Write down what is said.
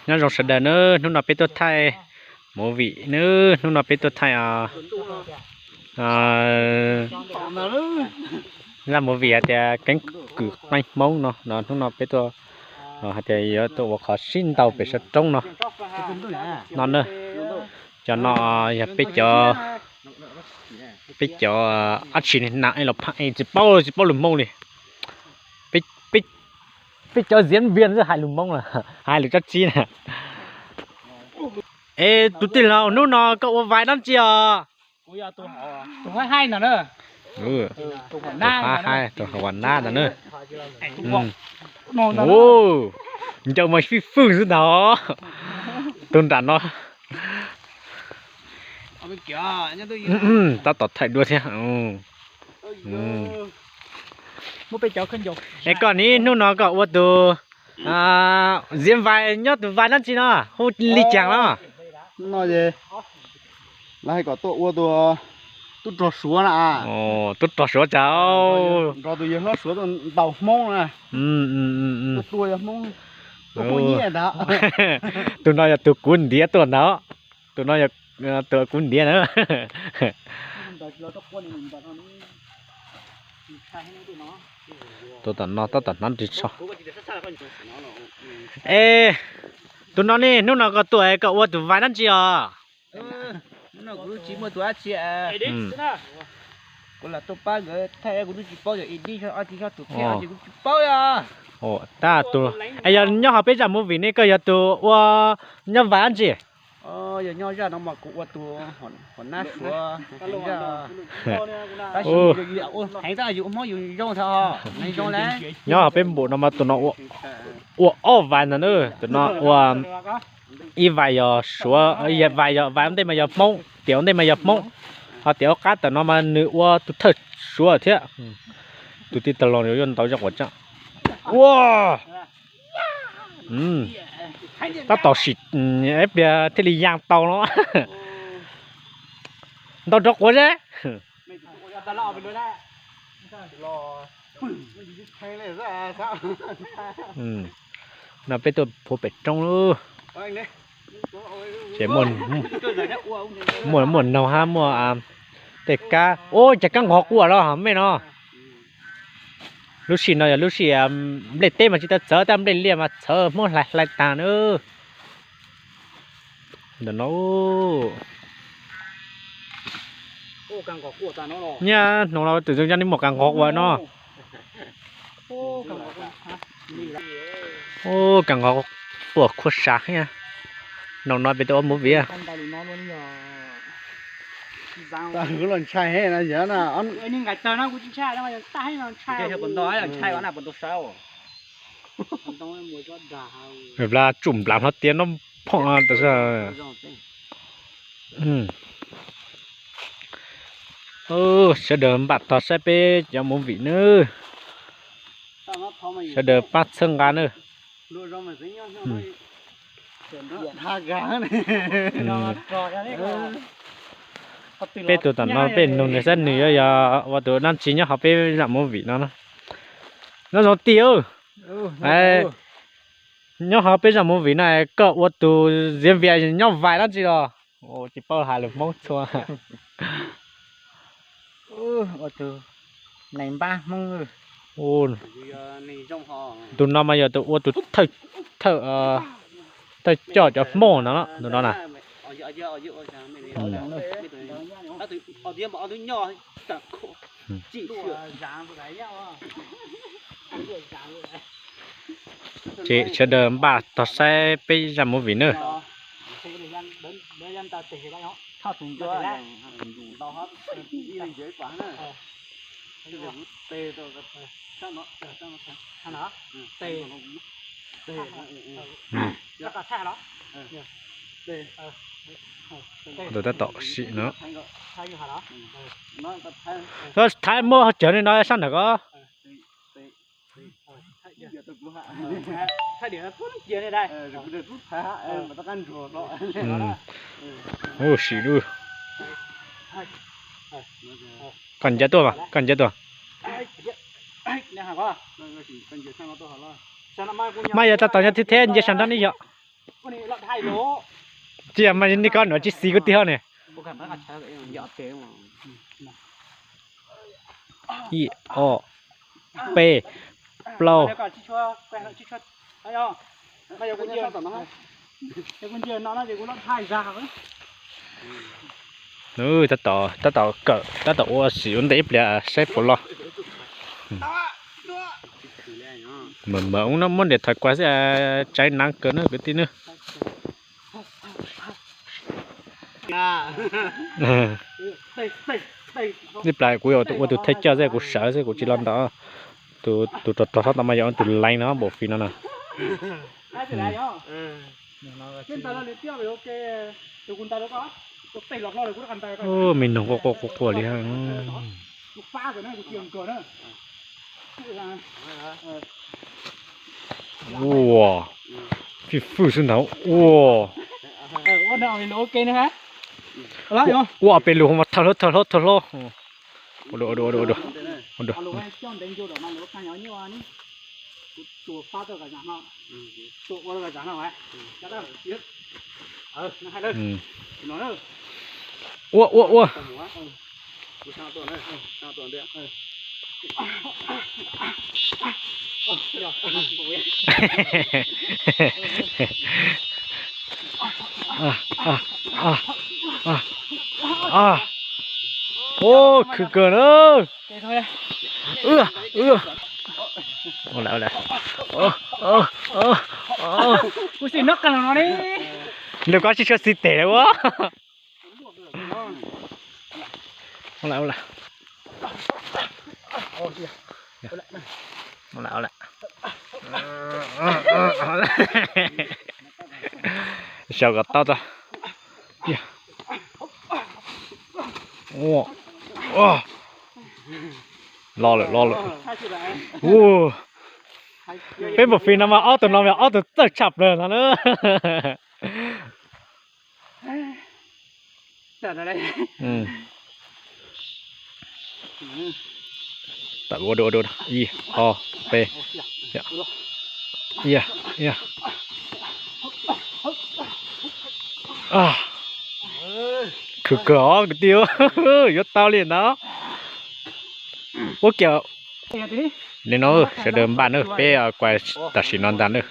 Nyob zoo sawv daws nawb, hnub no peb tuaj thaij movie nawb, hnub no peb tuaj thaij zaj movie hais tias keeb kwm qeej Hmoob no, hnub no peb tuaj hais tias yuav tuaj ua qhov sib ntaus pem saum roob no. No na, cov no yog peb cov, peb cov ab tsi ne, nas los pha es tsis paub tsis paub lus Hmoob li. Peb cov diễn viên xwb hais lus Hmoob na, hais lus tsob tsi na. Es tus tij laug, hnub no koj ua vai dab tsi os? Tus hab haib, tus hab nab ntag na. Ncaws mas fij fwj xwb ntag. Tus nram no tab tom thaij dua thiab. Es koj ne, hnub no koj ua tus diễn viên nyob tus vai dab tsi no, hu li cas no? No es lawv hais kom tuaj ua tus tub rog Suav na. Tub rog Suav cas? Nrog tus yawg hlob Suav tuaj ntaus Hmoob na. Tuaj tua yawg Hmoob, tuaj pub nyiaj ntag. Tus no yog tus kuv ntiav tuaj ntag. Tus no yog tus kuv ntiav na. Tus tom no tab tom hnov ris tsho. Es tus no ne, hnub no koj tuaj koj ua tus vai dab tsi os? Kuv los tuaj pab nkawd thaij, kuv twb tsis paub yog edit ob tsis yog tus thiab, kuv tsis paub os. Tab tus, es yog nyob hauv peb zaj movie ne koj yog tus ua nyob vai dab tsi? Yog nyob zaj no mas kuv ua tus hom nab Suav, tab sis ua heev tab yus ua Hmoob yus zoo thiab os, zoo lawm. Nyob hauv peb npaum no mas tus no ua ob vai ntag na, tus no ua ib vai yog Suav, ib vai yog vai ua ntej mas yog Hmoob, tiam ua ntej mas yog Hmoob, ho tiam ua qab ntawm no mas nws ua tus thawj Suav thiab. Tus tij laug yuav ntaus zaj quav tseeb. Ua tab tom sim ib pliag thiaj li yaa tau no. Ntaus rov quav seb. No peb tuaj puag pem roob lawm. Ces muaj, muaj noog hab muaj tej kab. Ub, cas kab nqos quaj los mej no. Lub sij no yog lub sij nplej teb mas tsis tau txawv, tab nplej liaj mas txawv, Hmoob hlais hlais taag na. Ntawm no nyab hnoos los twm zoo cov nej muaj kab nqos quaj no. Ub, kab nqos quaj khuab sav thiab. Hnoos no peb tuaj ua movie. Npla tsuj npla hlo tias no phoom tas. Sawv daws npaj tog saib peb cov movie nawb. Sawv daws pab txhawb nqa nawb. Peb tus tom no peb nug nws saib nws yuav yog ua tus dab tsi nyob hauv peb zaj movie no. Nyob zoo tij, nyob hauv peb zaj movie no koj ua tus diễn viên nyob vai dab tsi los? Tsis paub hais lus Hmoob txhua. Tus no mas yog tus ua tus thawj, thawj coj cov Hmoob no, tus no na. Ces sawv daws npaj tog saib peb zaj movie nawb. Tus tab tom sim no. Thaib muab cawv li no sab ntawm ko. Sim lub. Koj ncav tuaj, koj ncav tuaj. Mas yog tab tom nyob thib thiab nce sab nrab ne yog. Tsis yog mas nej koj nuav tsis xis kuv tig hauv ne. Ib, ob, peb, plaub. Tab tom, tab tom kawm, tab tom ua sim ua ntej ib pliag saib puas loj. Mas mas ub no muab điện thoại quay xwb, tsaiv naav kawg na kwv tij na. Ib pliag kuv yuav ua tus thej coj xwb, kuv sawv xwb kuv tsis los ntaus. Tus rog rog tod mas yog tus leej no npaum fim no na. Me noog quaj quaj quaj quaj li. Ua, fij fwj xwb ntag ua. Ua pem lus mas thawj hlob thawj hlob thawj hlob. Ua ua ua. Ua khwv kawg na. Lawv koj tsis tshua xis tes ua. Xyaum kom tau tso. Los lawm los lawm. Peb npaum fim no mas ob tug no mas ob tug txawj tshaj plaws no na. Ib, ob, peb, khwv kawg os kwv tij, yuav tau li ntawd. Ua kiag li no sawv daws npaj na, peb kuas tam sim no ntag na.